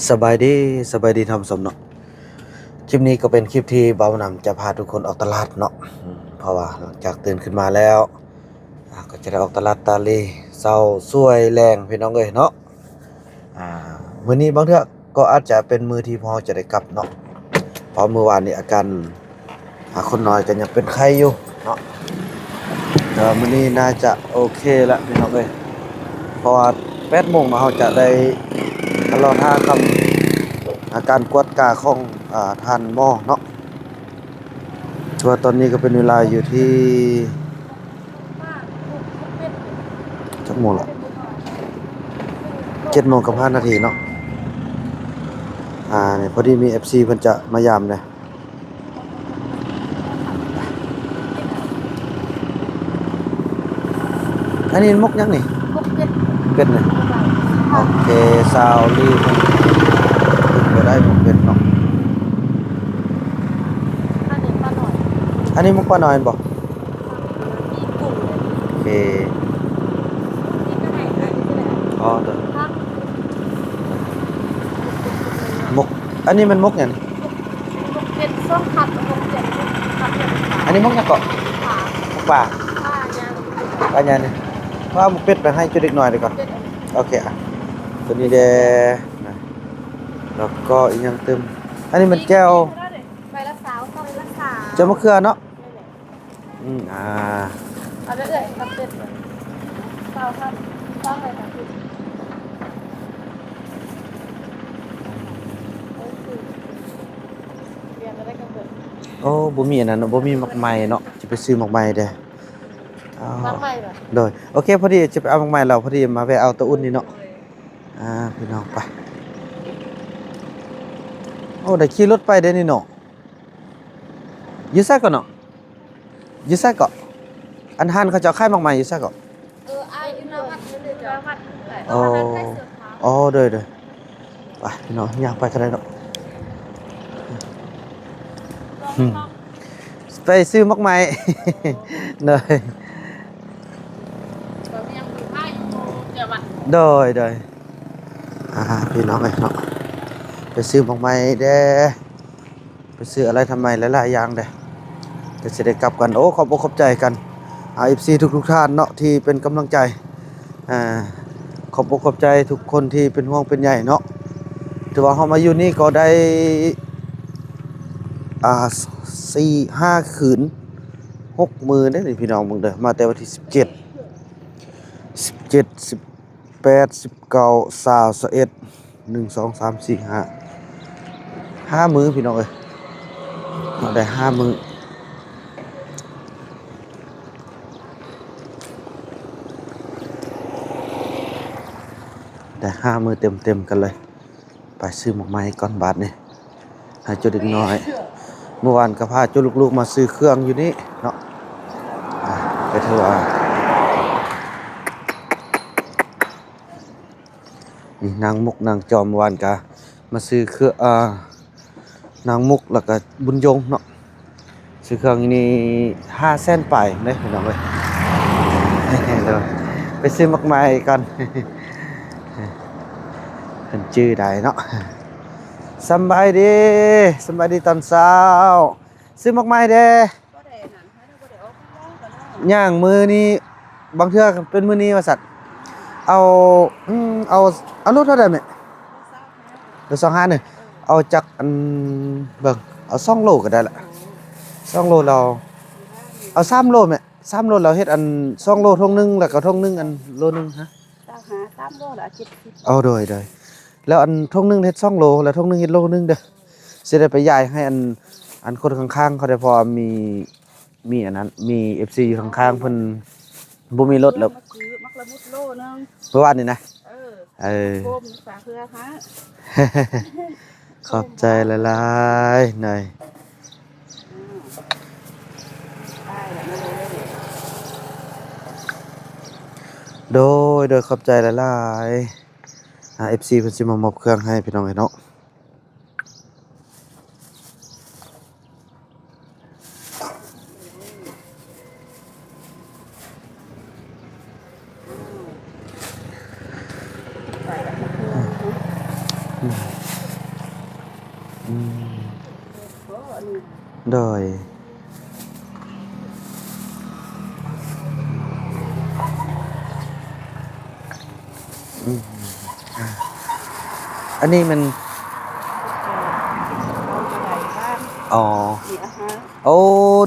ສະບາຍດີ ສະບາຍດີທ່ານຜູ້ຊົມເນາະ. ຄລິບນີ້ກໍເປັນຄລິບທີ່ບ່າວນຳຈະພາທຸກຄົນອອກຕະຫຼາດເນາະ. ອືມ ເພາະວ່າຫຼັງຈາກຕື່ນຂຶ້ນມາແລ້ວ ອ່າ ກໍຈະໄດ້ອອກຕະຫຼາດຕາລີ ເຊົ້າສວຍແລງ ພີ່ນ້ອງເອີຍເນາະ. ອ່າ ມື້ນີ້ບາງເທື່ອກໍອາດຈະເປັນມື້ທີ່ພວກເຮົາຈະໄດ້ກັບເນາະ ເພາະມື້ວານນີ້ອາການ ອ່າ ຄົນນ້ອຍກໍຍັງເປັນໄຂ້ຢູ່ເນາະ. ແຕ່ວ່າມື້ນີ້ໜ້າຈະໂອເຄລະ ພີ່ນ້ອງເອີຍ ເພາະວ່າແປດໂມງເນາະ ເຮົາຈະໄດ້ລໍຖ້າຄຳ ອ່າ ການກວດກາຂອງ ອ່າ ທ່ານໝໍເນາະ. ແຕ່ວ່າຕອນນີ້ກໍເປັນເວລາຢູ່ທີ່ ຈັກໂມງລະ? ເຈັດໂມງກັບຫ້ານາທີເນາະ. ອ່າ ນີ້ພໍດີມີເອັຟຊີເພິ່ນຈະມາຢາມເດ້. ອັນນີ້ໝົກຫຍັງນີ້? ໝົກເປັດ ເປັດນີ້. ໂອເຄ ຊາວລີ້ ກິນບໍ່ໄດ້ໝົກເປັດເນາະ. ອັນນີ້ປານ້ອຍ ອັນນີ້ໝົກປານ້ອຍແມ່ນບໍ່? ມີກຸ້ງເດ້. ໂອເຄ ອໍ ໂດຍ ໝົກ ອັນນີ້ແມ່ນໝົກຫຍັງ? ໝົກເປັດ ສອງພັນ ໝົກເປັດ ອັນນີ້ໝົກຫຍັງເກາະ? ປາ ໝົກປາ ປາຫຍັງ? ປາຫຍັງນີ້? ວ່າໝົກເປັດໄປໃຫ້ຈຸເດັກນ້ອຍດີກວ່າ. ໂອເຄ ອ່ະ ໂຕນີ້ແດ່ນະ ແລ້ວກໍອີຫຍັງຕື່ມ? ອັນນີ້ແມ່ນແຈ່ວ ໃບລະຊາວ ຊອງລະຊາວ ແຈ່ວມະເຂືອເນາະ. ອືມ ອ່າ ເອົາເດີ້ເອື້ອຍ ເອົາເປັດ ຊາວພັນ ຊາວໄປສາມສິບ. ໂອ້ ບໍ່ມີອັນນັ້ນເນາະ ບໍ່ມີໝາກໄມ້ເນາະ ຈະໄປຊື້ໝາກໄມ້ເດ້. ໝາກໄມ້ບໍ່? ໂດຍ ໂອເຄ ພໍດີຈະໄປເອົາໝາກໄມ້ແລ້ວ ພໍດີມາແວະເອົາໂຕອຸ່ນນີ້ເນາະ. ອ່າ ພີ່ນ້ອງ ໄປ ໂອ້ ໄດ້ຂີ່ລົດໄປເດ້ນີ້ເນາະ. ຢູ່ໃສເກາະເນາະ? ຢູ່ໃສເກາະ? ອັນຮ້ານເຂົາເຈົ້າຂາຍໝາກໄມ້ຢູ່ໃສເກາະ? ເອີ ອ້າຍ ຢູ່ໜ້າວັດ ຢູ່ໜ້າວັດ. ອໍ ອໍ ໂດຍໆ ໄປພີ່ນ້ອງ ຍ່າງໄປກໍໄດ້ເນາະ. ໄປຊື້ໝາກໄມ້ ໂດຍ ໂດຍໆ ອ່າ ພີ່ນ້ອງເອີຍເນາະ ໄປຊື້ໝາກໄມ້ແດ່. ໄປຊື້ອາໄຫຼ່ທຳໄມຫຼາຍໆຢ່າງເດ້ ກໍຊິໄດ້ກັບກັນ. ໂອ້ ຂອບອົກຂອບໃຈກັນ ອ່າ ເອັຟຊີທຸກໆທ່ານເນາະ ທີ່ເປັນກຳລັງໃຈ. ອ່າ ຂອບອົກຂອບໃຈທຸກຄົນທີ່ເປັນຫ່ວງເປັນໃຍເນາະ. ຖືວ່າເຮົາມາຢູ່ນີ້ກໍໄດ້ ອ່າ ສີ່ ຫ້າຄືນ ຫົກມື້ເດ້ນີ້ ພີ່ນ້ອງເບິ່ງເດີ. ມາແຕ່ວັນທີສິບເຈັດ ສິບເຈັດ ສິບ ແປດ ສິບເກົ້າ ຊາວ ຊາວເອັດ ໜຶ່ງ ສອງ ສາມ ສີ່ ຫ້າ ຫ້າມື້ພີ່ນ້ອງເອີຍ ເຮົາໄດ້ຫ້າມື້ ໄດ້ຫ້າມື້ເຕັມໆກັນເລີຍ. ໄປຊື້ໝາກໄມ້ກ່ອນບາດນີ້. ໃຫ້ເຈົ້າເດັກນ້ອຍ ເມື່ອວານກໍພາເຈົ້າລູກໆມາຊື້ເຄື່ອງຢູ່ນີ້ເນາະ ອ່າ ໄປເທື່ອ ນີ້ນາງມຸກນາງຈອມ ເມື່ອວານກໍມາຊື້ເຄື່ອງ ອ່າ ນາງມຸກ ແລ້ວກໍບຸນຍົງເນາະ ຊື້ເຄື່ອງຢູ່ນີ້ຫ້າແສນປາຍເດ້ພີ່ນ້ອງເອີຍ. ໄປຊື້ໝາກໄມ້ກ່ອນ ເພິ່ນຈື່ໄດ້ເນາະ. ສຳບາຍດີ ສຳບາຍດີຕອນເຊົ້າ ຊື້ໝາກໄມ້ແດ່. ຍ່າງມື້ນີ້ ບາງເທື່ອເປັນມື້ນີ້ວ່າຊັ້ນ. ເອົາ ອືມ ເອົາ ເອົາໂລເທົ່າໃດແມ່? ໂລຊາວຫ້ານີ້ ເອົາຈັກອັນ ເບິ່ງ ເອົາສອງໂລກໍໄດ້ລະ ສອງໂລແລ້ວ ເອົາສາມໂລແມ່ ສາມໂລແລ້ວເຮັດອັນສອງໂລຖົງໜຶ່ງ ແລ້ວກໍຖົງໜຶ່ງອັນໂລໜຶ່ງ. ຮະ ຊາວຫ້າ ສາມໂລລະເຈັດສິບ. ເອົາ ໂດຍໆ ແລ້ວອັນຖົງໜຶ່ງເຮັດສອງໂລ ແລ້ວຖົງໜຶ່ງເຮັດໂລໜຶ່ງເດີ ຊິໄດ້ໄປຢາຍໃຫ້ອັນ ອັນຄົນຂ້າງໆເຂົາໄດ້ ເພາະວ່າມີ ມີອັນນັ້ນ ມີເອັຟຊີຢູ່ຂ້າງໆເພິ່ນບໍ່ມີລົດແລ້ວ ມາຊື້ໝາກລະມຸດໂລໜຶ່ງ ເມື່ອວານນີ້ນະ. ເອີ ເອີ ໂກມຝາກເພື່ອຫາ ຂອບໃຈຫຼາຍໆນາຍ. ໂດຍ ໂດຍ ຂອບໃຈຫຼາຍໆ. ອ່າ ເອັຟຊີເພິ່ນຊິມາມອບເຄື່ອງໃຫ້ພີ່ນ້ອງເອີຍເນາະ. ອືມ ອືມ ໂດຍ ອືມ ອ່າ ອັນນີ້ມັນ ອໍ ໂອ້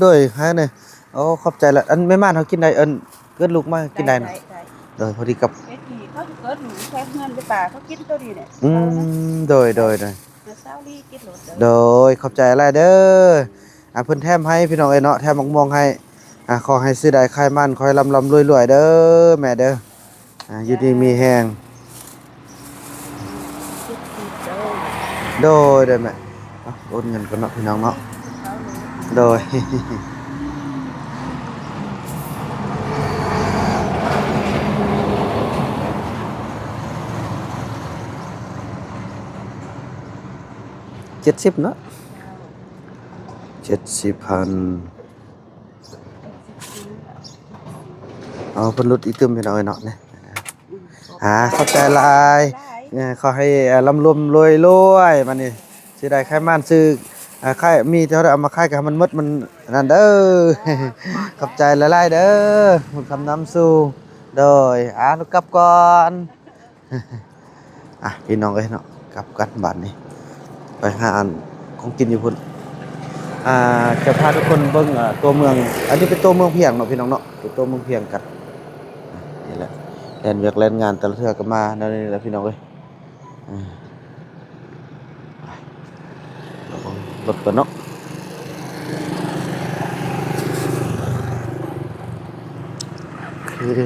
ໂດຍ ໃຫ້ເນາະ. ໂອ້ ຂອບໃຈຫຼາຍ. ອັນແມ່ໝານເຮົາກິນໄດ້ ເອີ້ນ ເອີ້ນລູກມາກິນໄດ້ເນາະ. ໄດ້ ໄດ້ ໂດຍ ພໍດີກັບ ເຮັດດີ ເຂົາເກີດຢູ່ແຖວເຮືອນຫຼືປ່າ ເຂົາກິນໂຕນີ້ແຫຼະ. ອືມ ໂດຍ ໂດຍ ໂດຍ ເອົາຊາວລີກິນໂລດເດີ. ໂດຍ ຂອບໃຈຫຼາຍເດີ. ອ່າ ເພິ່ນແຖມໃຫ້ພີ່ນ້ອງເອີຍເນາະ ແຖມໝາກມ່ວງໃຫ້. ອ່າ ຂໍໃຫ້ຊື້ໄດ້ຂາຍໝັ້ນ ຂໍໃຫ້ລ່ຳໆລວຍໆເດີແມ່ເດີ. ອ່າ ຢູ່ດີມີແຮງ. ໂດຍ ໂດຍແມ່. ເອົາ ໂອນເງິນກ່ອນເນາະພີ່ນ້ອງເນາະ. ໂດຍ ເຈັດສິບເນາະ ເຈັດສິບພັນ. ອໍ ເພິ່ນຫຼຸດອີກຕື່ມພີ່ນ້ອງເອີຍເນາະ. ອ່າ ຂອບໃຈຫຼາຍ. ເອີ ຂໍໃຫ້ ອ່າ ລ່ຳລວຍລວຍ ບັດນີ້ ຊື້ໄດ້ຂາຍໝັ້ນ ຊື້ ອ່າ ຂາຍ ມີເທົ່າໃດເອົາມາຂາຍກໍໃຫ້ມັນໝົດ ມັນນັ້ນເດີ. ຂອບໃຈຫຼາຍໆເດີ ບຸນຄຳນຳສູ່. ໂດຍ ອ່າ ລູກກັບກ່ອນ. ອ່ະ ພີ່ນ້ອງເອີຍເນາະ ກັບກັນບາດນີ້ ໄປຫາອັນຂອງກິນຢູ່ພຸ້ນ. ອ່າ ຈະພາທຸກຄົນເບິ່ງ ອ່າ ຕົວເມືອງ. ອັນນີ້ເປັນຕົວເມືອງພຽງເນາະພີ່ນ້ອງເນາະ ເປັນຕົວເມືອງພຽງກັນ. ອ່ະ ນີ້ແຫຼະ ແລ່ນວຽກແລ່ນງານແຕ່ລະເທື່ອກໍມາແນວນີ້ແຫຼະພີ່ນ້ອງເອີຍ. ອ່າ ໄປ ລົດກ່ອນເນາະ. ໂອເຄ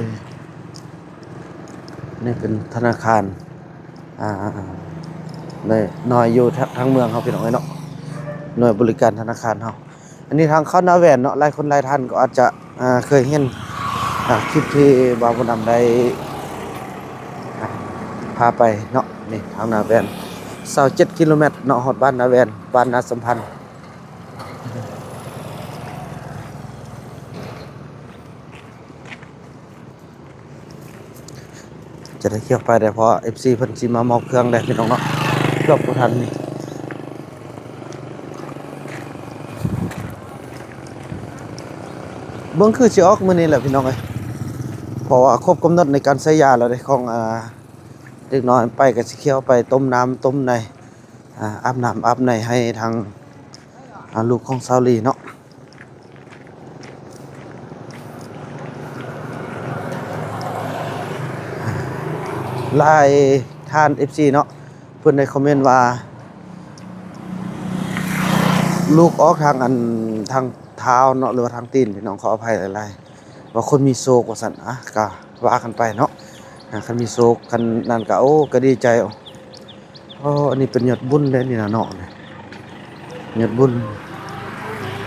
ນີ້ເປັນທະນາຄານ ອ່າ ນ້ອຍຢູ່ທາງເມືອງເຮົາພີ່ນ້ອງເອີຍເນາະ ໜ່ວຍບໍລິການທະນາຄານເຮົາ. ອັນນີ້ທາງເຂົ້ານາແວ່ນເນາະ ຫຼາຍຄົນຫຼາຍທ່ານກໍອາດຈະ ອ່າ ເຄີຍເຫັນ ອ່າ ຄລິບທີ່ບ່າວບຸນນຳໄດ້ ອ່າ ພາໄປເນາະ. ນີ້ທາງນາແວ່ນ ຊາວເຈັດກິໂລແມັດເນາະ ຮອດບ້ານນາແວ່ນ ບ້ານນາສຳພັນ. ຈະໄດ້ຂຽວໄປໄດ້ ເພາະວ່າເອັຟຊີເພິ່ນຊິມາມອບເຄື່ອງແລ້ວພີ່ນ້ອງເນາະ ເກືອບບໍ່ທັນນີ້. ເບິ່ງຄືຊິອອກມື້ນີ້ແຫຼະພີ່ນ້ອງເອີຍ ເພາະວ່າຄົບກຳນົດໃນການໃຊ້ຢາແລ້ວເດ້ ຂອງ ອ່າ ເດັກນ້ອຍໄປກໍຊິຂຽວໄປຕົ້ມນ້ຳຕົ້ມໃນ ອ່າ ອາບນ້ຳອາບໃນໃຫ້ທາງ ອ່າ ລູກຂອງຊາວລີເນາະ. ຫຼາຍທ່ານເອັຟຊີເນາະ ເພິ່ນໄດ້ຄອມເມັນວ່າ ລູກອອກທາງອັນ ທາງເທົ້າເນາະ ຫຼືວ່າທາງຕີນ ພີ່ນ້ອງຂໍອະໄພຫຼາຍໆ ວ່າຄົນມີໂຊກວ່າຊັ້ນ. ອ່ະ ກະວ່າກັນໄປເນາະ ອ່າ ຄັນມີໂຊກ ຄັນນັ້ນກະ ໂອ້ ກະດີໃຈ. ອໍ ອັນນີ້ເປັນຍອດບຸນເດ້ນີ້ນະເນາະ ນີ້ຍອດບຸນ.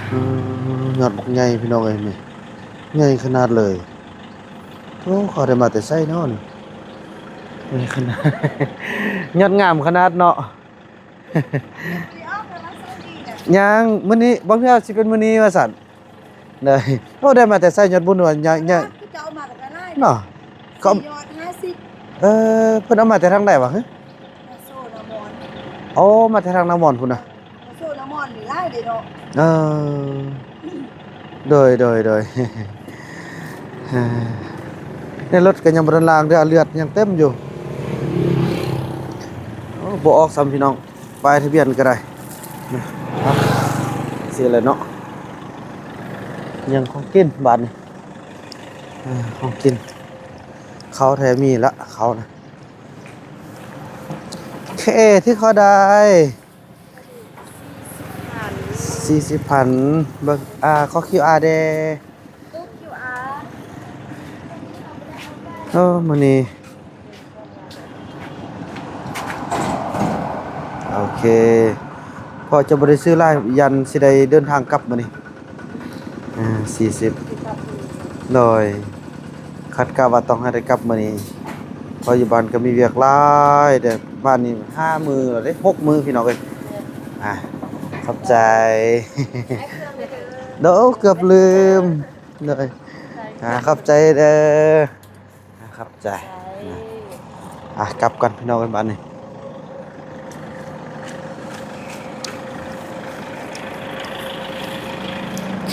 ເອີ ຍອດບັກໃຫຍ່ພີ່ນ້ອງເອີຍ ນີ້ໃຫຍ່ຂະໜາດເລີຍ. ໂອ້ ເຂົາໄດ້ມາແຕ່ໃສເນາະນີ້ ໃຫຍ່ຂະໜາດ ຍອດງາມຂະໜາດເນາະ. ຍັງ ມື້ນີ້ ບາງເທື່ອຊິເປັນມື້ນີ້ວ່າຊັ້ນ. ໂດຍ ໂອ້ ໄດ້ມາແຕ່ໃສຍອດບຸນວ່າ ຍ- ຍ- ເຂົາເຈົ້າເອົາມາແຕ່ຫຼາຍເນາະ ຍອດຫ້າສິບ ເອີ ເພິ່ນເອົາມາແຕ່ທາງໃດຫວາ? ຮະ ໂຊນາມອນ ໂອ້ ມາແຕ່ທາງນາມອນພຸ້ນນະ ໂຊນາມອນນີ້ຫຼາຍເດ້ເນາະ. ເອີ ໂດຍ ໂດຍ ໂດຍ ໃນລົດກໍຍັງບໍ່ທັນລ້າງເທື່ອ ເລືອດຍັງເຕັມຢູ່. ໂອ້ ບໍ່ອອກຊ້ຳພີ່ນ້ອງ ປ້າຍທະບຽນກໍໄດ້ ນະ ເອົາ ຊິແຫຼະເນາະ. ຍັງຂອງກິນບາດນີ້ ເອີ ຂອງກິນ ເຂົ້າແທ້ມີລະ ເຂົ້ານະ. ໂອເຄ ຖືກເຂົ້າໄດ້ ສີ່ສິບພັນ ເບິ່ງ ອ່າ ຂໍຄິວອາແດ່. ຕູ້ຄິວອາ ເອີ ມື້ນີ້ ໂອເຄ ເພາະຈະບໍ່ໄດ້ຊື້ຫຼາຍ ຢ້ານຊິໄດ້ເດີນທາງກັບມື້ນີ້. ອ່າ ສີ່ສິບ ໂດຍ ຄາດກະວ່າຕ້ອງໃຫ້ໄດ້ກັບມື້ນີ້ ເພາະຢູ່ບ້ານກໍມີວຽກຫຼາຍເດ້. ບ້ານນີ້ຫ້າມື້ແລ້ວເດ້ ຫົກມື້ພີ່ນ້ອງເອີຍ. ອ່າ ຂອບໃຈ ໂດຍ ເກືອບລືມ. ໂດຍ ອ່າ ຂອບໃຈເດີ ອ່າ ຂອບໃຈ. ອ່າ ກັບກັນພີ່ນ້ອງເອີຍ ບາດນີ້.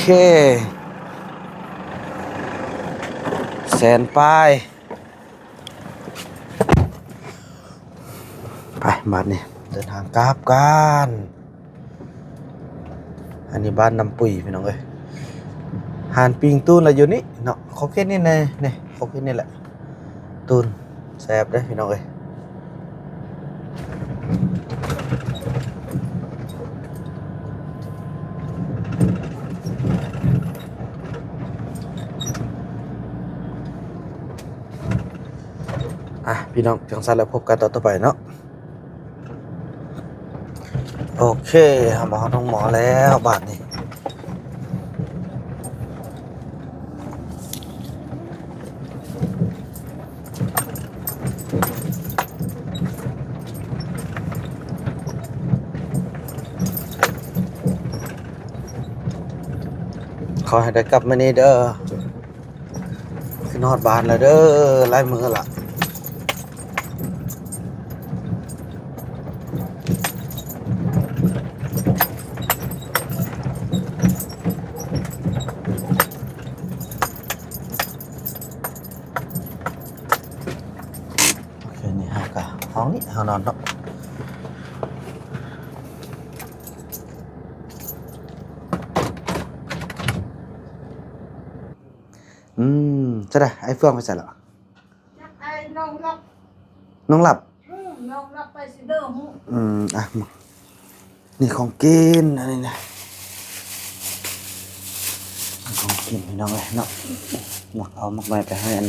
ເຄ ແສນປາຍ. ໄປ ບາດນີ້ເດີນທາງກັບກັນ. ອັນນີ້ບ້ານນ້ຳປຸຍ ພີ່ນ້ອງເອີຍ. ຮ້ານປີ້ງຕູນລະຢູ່ນີ້ເນາະ, ຂົບເຂດນີ້ແນ່ ນີ້ ຂົບເຂດນີ້ແຫຼະ. ຕູນແຊບເດ້ ພີ່ນ້ອງເອີຍ. ອ່ະ ພີ່ນ້ອງ, ຈັ່ງຊັ້ນແລ້ວພົບກັນຕອນຕໍ່ໄປເນາະ. ໂອເຄ ເຮົາມາຮອດໂຮງໝໍແລ້ວບາດນີ້. ຂໍໃຫ້ໄດ້ກັບມື້ນີ້ເດີ. ຂຶ້ນຮອດບ້ານແລ້ວເດີ, ຫຼາຍມື້ລະ. ໂອເຄ ນີ້ເຮົາກະ ຫ້ອງນີ້ເຮົານອນເນາະ. ອືມ ຈັ່ງໃດ ອ້າຍເຟືອງໄປໃສລະ? ຈັກ ອ້າຍນ້ອງຫຼັບ. ນ້ອງຫຼັບ? ອືມ ນ້ອງຫຼັບໄປຊິເດີຮູ້. ອືມ ອ່ະ ນີ້ຂອງກິນ ອັນນີ້ນະ ຂອງກິນ ພີ່ນ້ອງເອີຍເນາະ. ມັກເອົາໝາກໄມ້ໄປໃຫ້ອັນ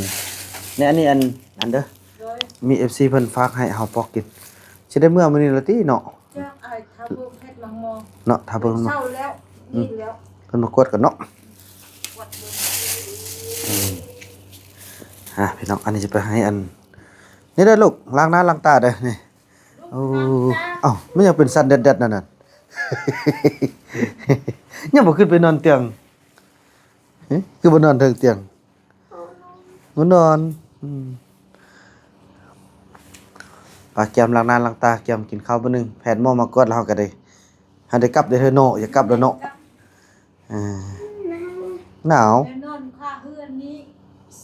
ນີ້ ອັນນີ້ ອັນ ອັນເດີ ໂດຍ ມີເອັຟຊີເພິ່ນຝາກໃຫ້ເຮົາປອກກິນ. ຊິໄດ້ເມືອມື້ນີ້ລະຕິເນາະ? ຈັກ ອ້າຍ ຖ້າເບິ່ງເຮັດໝາກໝໍເນາະ, ຖ້າເບິ່ງເນາະ. ເຊົ້າແລ້ວ ອືມ ນີ້ແລ້ວ ເພິ່ນມາກວດກັນເນາະ. ກວດເບິ່ງ ອືມ ອ່ະ ພີ່ນ້ອງ ອັນນີ້ຈະໄປໃຫ້ອັນ ນີ້ເດີລູກ, ລ້າງໜ້າລ້າງຕາເດີ ນີ້. ໂອ້ ເອົ້າ ມັນຍັງເປັນສັນແດດໆນັ້ນນະ. ຍັງບໍ່ຂຶ້ນໄປນອນຕຽງ? ຫຶ ຄືບໍ່ນອນເທິງຕຽງ? ບໍ່ນອນ. ອືມ ປາກຽມລ້າງໜ້າລ້າງຕາ, ກຽມກິນເຂົ້າມື້ໜຶ່ງ. ແພດໝໍມາກວດແລ້ວ ເຮົາກະໄດ້ ໃຫ້ໄດ້ກັບເດີເນາະ, ຢາກກັບແລ້ວເນາະ. ອ່າ ໜາວ ໄປນອນຄ່າເຮືອນນີ້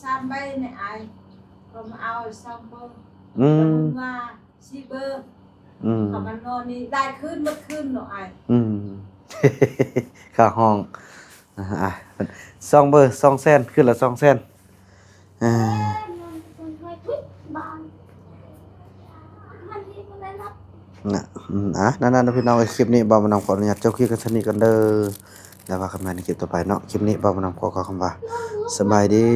ສາມໃບໃນອ້າຍ ກໍມາເອົາສອງເບີ. ອືມ ເພິ່ນວ່າສີ່ເບີ. ອືມ ເຂົາມານອນນີ້ຫຼາຍຄືນ ໝົດຄືນເນາະອ້າຍ. ອືມ ຄ່າຫ້ອງ ອ່າ ສອງເບີ ສອງແສນ ຄືນລະສອງແສນ. ອ່າ ນະ ອືມ ອ່າ ນັ້ນໆ ພີ່ນ້ອງເອີຍ, ຄລິບນີ້ບ່າວບຸນນຳຂໍອະນຸຍາດຈົບຄລິບກັນສ່ຳນີ້ກ່ອນເດີ ແລ້ວວ່າກັນໃໝ່ໃນຄລິບຕໍ່ໄປເນາະ. ຄລິບນີ້ບ່າວບຸນນຳຂໍກ່າວຄຳວ່າ ສະບາຍດີ.